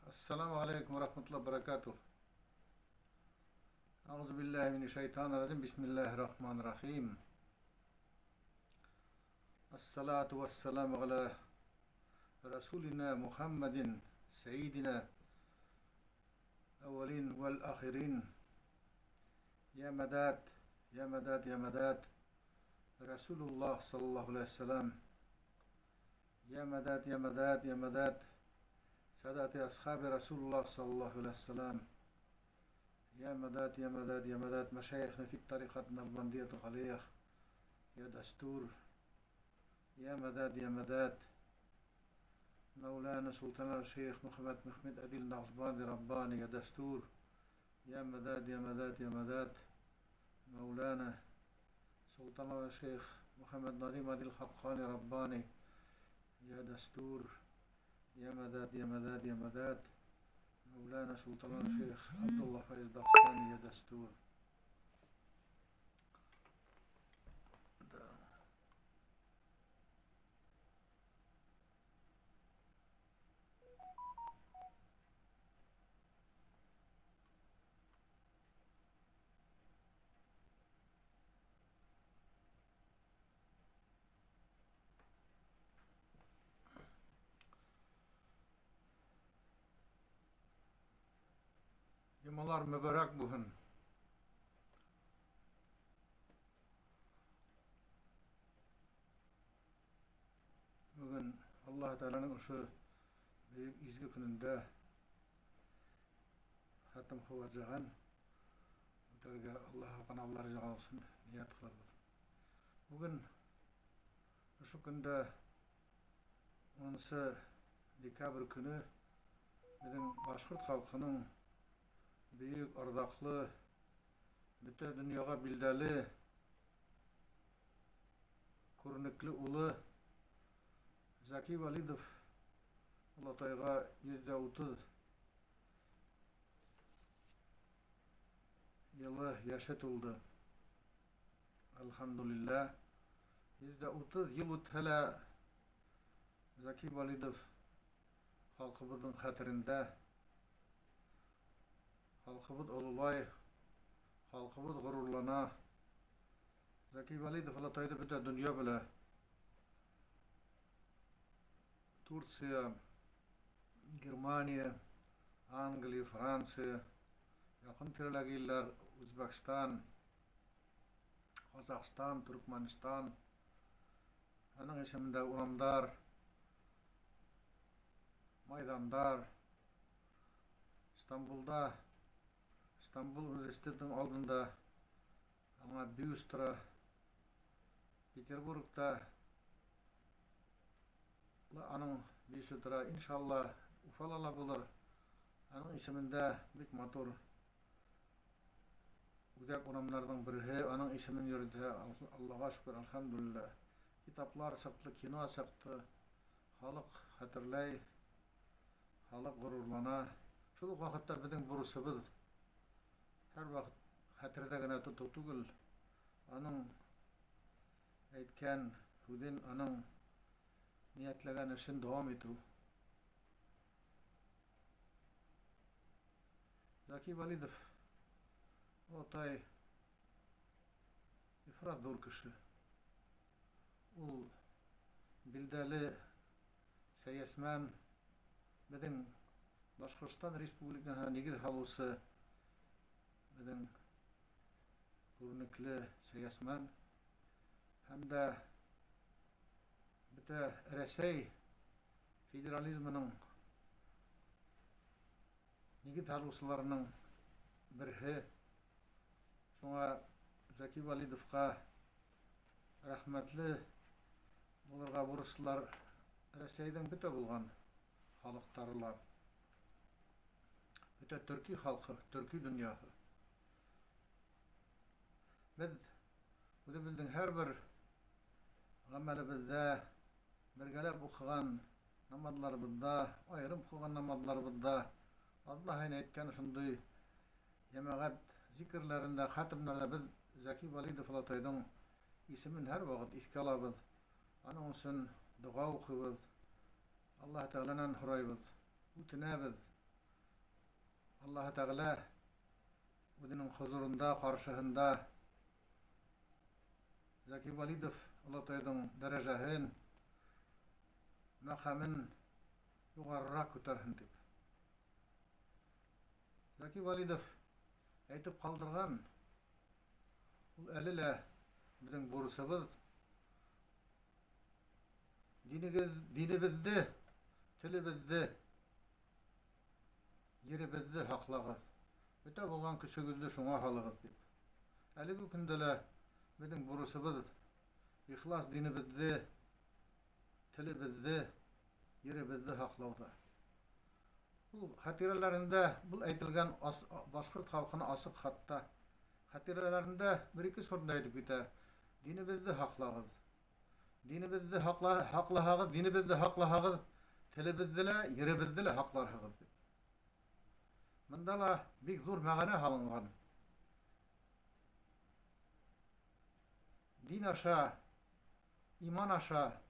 Ассаламу алейкум ва рахматуллахи ва баракатух. Аузу биллахи минаш шайтанир раджим. Бисмиллахир рахманир рахим. Ассалату вассаламу аля расулина Мухаммадин сайидина аввалин вал ахирин. Я мадад, я мадад, я мадад. Расулуллах саллаллаху алейхи вассалам. Я мадад, я мадад, я мадад. Садати асхаби Расулуллах саллаллаху алейхи вассалам. Я мадад, я мадад, я мадад. Машайхна фи тарикат Нақшбандия الخليخ. يا دستور. يا مداد يا مداد. مولانا سلطان الشيخ محمد محمد أديل نقشبندي رباني يا دستور. يا مداد يا مداد يا مداد. مولانا سلطان الشيخ محمد نديم أديل حقاني رباني يا دستور. يا مداد يا مداد يا مداد. مولانا سلطان الشيخ عبد الله فايز داغستاني يا دستور. Да. Йомалар мөбәрәк булһын. Бөгөн Аллаһ Тәғәләнең ошо бөйөк изге көнөндә хатым ҡылған үтәргә Аллаһ ҡаналлар яғылсын ниәт ҡылабыҙ. Бөгөн ошо көндә 10 декабрь көнө беҙҙең башҡорт халҡының бөйөк, арҙаҡлы, бөтә донъяға билдәле, күренекле улы Зәки Вәлидов олатайға 130 йылы йәше тулды. Әлхәмдүлилләһ. 130 йыл үтһә лә Зәки Вәлидов халҡыбыҙҙың хәтерендә. Халҡыбыҙ ололай, халҡыбыҙ ғорурлана. Зәки Вәлидов олатайҙы бөтә донъя белә. Турция, Германия, Англия, Франция, яҡын тирәләге илдәр, Үзбәкстан, Ҡаҙағстан, Төркмәнстан, аның исемендә урамдар, майҙандар, Стамбулда, Стамбул университетының алдында аңа бюст тора, Петербургта аның бюсты тора, иншалла, Уфала ла булыр. Аның исемендә бик матур үҙәк урамдарҙың береһе аның исемен йөрөтә. Аллаға шөкөр, әлхәмдүлилләһ. Китаплар сыҡты, кино сыҡты. Халыҡ хәтерләй, халыҡ ғорурлана. Шул уҡ ваҡытта беҙҙең бурысыбыҙ һәр ваҡыт хәтерҙә генә тотоу түгел, аның әйткән һүҙен, аның ниәтләгән эшен дауам итеү. Зәки Вәлидов олатай ифрат ҙур кеше. Ул билдәле сәйәсмән, беҙҙең Башҡортостан Республикаһына нигеҙ һалыусы, беҙҙең күренекле сәйәсмән һәм дә бөтә Рәсәй федерализмының нигеҙ һалыусыларының береһе. Шуңа Зәки Вәлидовҡа рәхмәтле булырға бурыслылар Рәсәйҙең бөтә булған халыҡтары ла, бөтә төрки халҡы, төрки донъяһы. Беҙ үҙебеҙҙең һәр бер ғәмәлебеҙҙә, бергәләп уҡыған намаҙларыбыҙҙа, айырым уҡыған намаҙларыбыҙҙа, аҙна һайын әйткән ошондай йәмәғәт зикерләрендә, хәтемдәрҙә беҙ Зәки Вәлидов олатайҙың исемен һәр ваҡыт иҫкә алабыҙ. Аның өсөн доға уҡыйбыҙ. Аллаһ Тәғәләнән һорайбыҙ. Үтенәбеҙ. Аллаһы Тәғәлә үҙенең хозурында, ҡаршыһында Зәки Вәлидов олатайҙың дәрәжәһен, мәҡәмен юғарыраҡ күтәрһен тип. Зәки Вәлидов әйтеп ҡалдырған, ул әле лә беҙҙең бурысыбыҙ. Динегеҙ, динебеҙҙе, телебеҙҙе, еребеҙҙе һаҡлағыҙ. Бөтә булған көсөгөҙҙө шуңа һалығыҙ тип. Әлеге көндә лә беҙҙең бурысыбыҙ ихлас динебеҙҙе, телебеҙҙе, еребеҙҙе һаҡлауҙа. Ул хәтирәләрендә был әйтелгән башҡорт халҡына асыҡ хатта хәтирәләрендә бер-ике урында әйтеп китә. Динебеҙҙе һаҡлағыҙ. Динебеҙҙе һаҡлаһағыҙ, динебеҙҙе һаҡлаһағыҙ, телебеҙҙе лә, еребеҙҙе лә һаҡларһығыҙ тип. Бында ла бик ҙур мәғәнә һалынған. Дин аша, иман аша,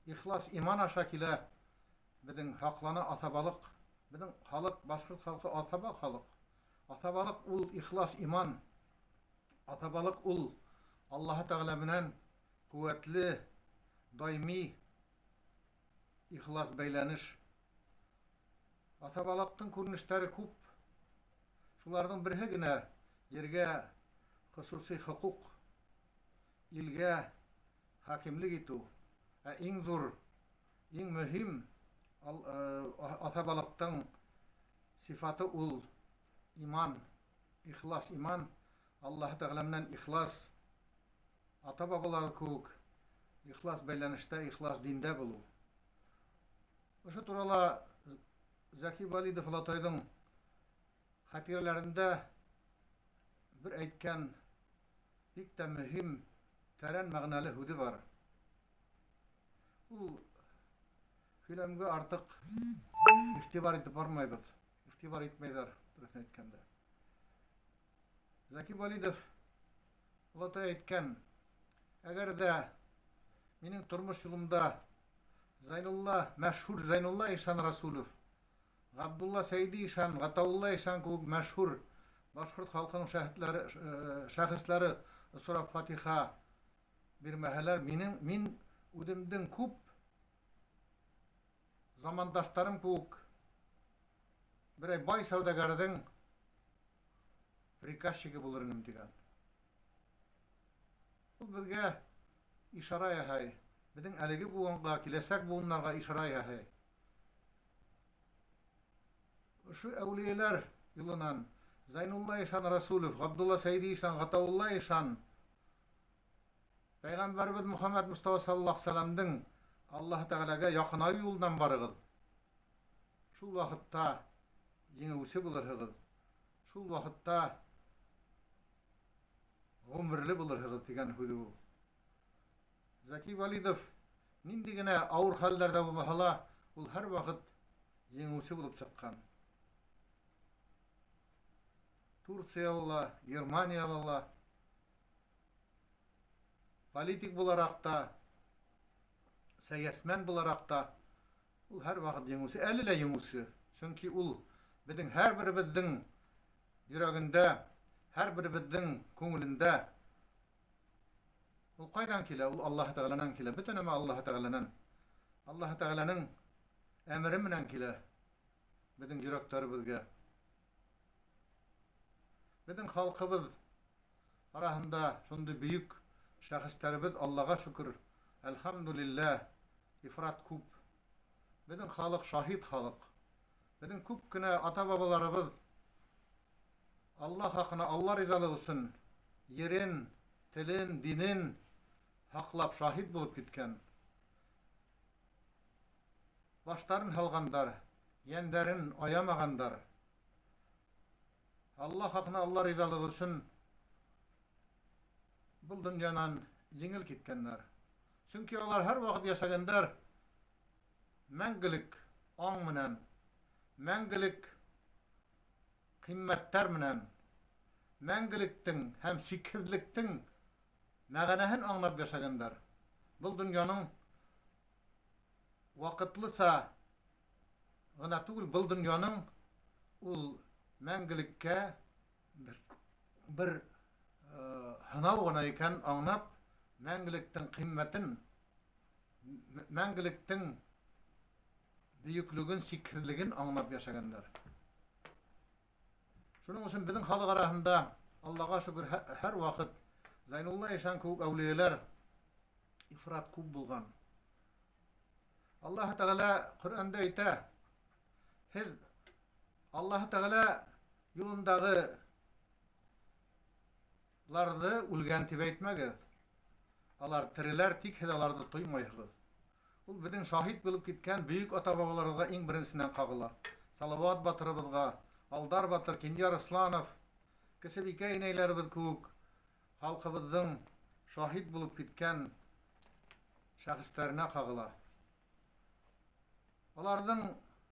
ихлас иман аша килә беҙҙең һаҡлана аҫабалыҡ. Беҙҙең халыҡ, башҡорт халҡы аҫаба халыҡ. Аҫабалыҡ ул ихлас иман. Аҫабалыҡ ул Аллаһы Тәғәлә менән ҡеүәтле, даими ихлас бәйләнеш. Аҫабалыҡтың күренештәре күп. Шуларҙың береһе генә ергә хосуси хоҡуҡ, илгә хакимлек итеү. Ә иң ҙур, иң мөһим аҫабалыҡтың сифаты ул иман, ихлас иман, Аллаһы Тәғәлә менән ихлас, ата-бабалар кеүек ихлас бәйләнештә, ихлас диндә булыу. Ошо турала Зәки Вәлидов олатайҙың хәтирәләрендә бер әйткән бик тә мөһим, тәрән мәғәнәле һүҙе бар. Ул һөйләмгә артыҡ иғтибар итеп бармайбыҙ. Иғтибар итмәйҙәр, дөрөҫөн әйткәндә. Зәки Вәлидов олатай әйткән, әгәр ҙә минең тормош юлымда Зайнулла, мәшһүр Зайнулла ишан Расулов, Ғабдулла Сәйҙи ишан, Ғатаулла ишан кеүек мәшһүр башҡорт халҡының шәхестәре осрап фатиха бирмәһәләр, мин үҙемдең күп замандаштарым кеүек берәй бай сауҙагәрҙең приказчигы булыр инем тигән. Ул беҙгә ишара яһай, беҙҙең әлеге быуынға, киләсәк быуындарға ишара яһай. Ошо әүлиәләр юлынан Зайнулла ишан Расулов, Ғабдулла Сәйҙи ишан, Ғатаулла ишан, Пәйғәмбәребеҙ Мөхәммәд Мостафа саллаллаһу алейһи ва сәлләмдең Аллаһ Тәғәләгә яҡынайыу юлынан барығыҙ. Шул ваҡытта еңеүсе булырһығыҙ. Шул ваҡытта ғүмерле булырһығыҙ тигән һүҙе ул. Зәки Вәлидов ниндәй генә ауыр хәлдәрҙә булмаһа ла, ул һәр ваҡыт еңеүсе булып сыҡҡан. Турцияла ла, Германияла ла, политик булараҡ та, сәйәсмән булараҡ та ул һәр ваҡыт еңеүсе, әле лә еңеүсе. Сөнки ул беҙҙең һәр беребеҙҙең йөрәгендә, һәр беребеҙҙең күңелендә. Ул ҡайҙан килә? Ул Аллаһ Тәғәләнән килә. Бөтә нәмә Аллаһ Тәғәләнән. Аллаһ Тәғәләнең әмере менән килә беҙҙең йөрәктәребеҙгә. Беҙҙең халҡыбыҙ араһында шундай бөйөк шәхестәребеҙ, Аллаға шөкөр, әлхәмдүлилләһ, ифрат күп. Беҙҙең халыҡ шаһит халыҡ. Беҙҙең күп кенә ата-бабаларыбыҙ Аллаһ хаҡына, Алла ризалығы өсөн ерен, телен, динен һаҡлап шаһит булып киткән. Баштарын һалғандар, йәндәрен аямағандар. Аллаһ хаҡына, Алла ризалығы өсөн был донъянан еңел киткәндәр. Сөнки алар һәр ваҡыт йәшәгәндәр мәңгелек аң менән, мәңгелек ҡиммәттәр менән, мәңгелектең һәм сикһеҙлектең мәғәнәһен аңлап йәшәгәндәр. Был донъяның ваҡытлыса Ғына түгел, был донъяның ул мәңгелеккә бер һынау ғына икәнен аңлап, мәңгелектең ҡиммәтен, мәңгелектең бөйөклөгөн, сикһеҙлеген аңлап йәшәгәндәр. Шуның өсөн беҙҙең халыҡ араһында, Аллаға шөкөр, һәр ваҡыт Зәйнулла ишан кеүек әүлиәләр ифрат күп булған. Аллаһ Тәғәлә Ҡөрьәндә әйтә: һеҙ Аллаһ Тәғәлә юлындағы ларҙы үлгән тип әйтмәгеҙ. Алар тереләр, тик һеҙ аларҙы тоймайһығыҙ. Ул беҙҙең шаһит булып киткән бөйөк ата-бабаларыбыҙға иң беренсенән ҡағыла. Салават батырыбыҙға, Алдар батыр, Кинйә Арыҫланов, Кесебикә инәйләребеҙ кеүек халҡыбыҙҙың шаһит булып киткән шәхестәренә ҡағыла. Аларҙың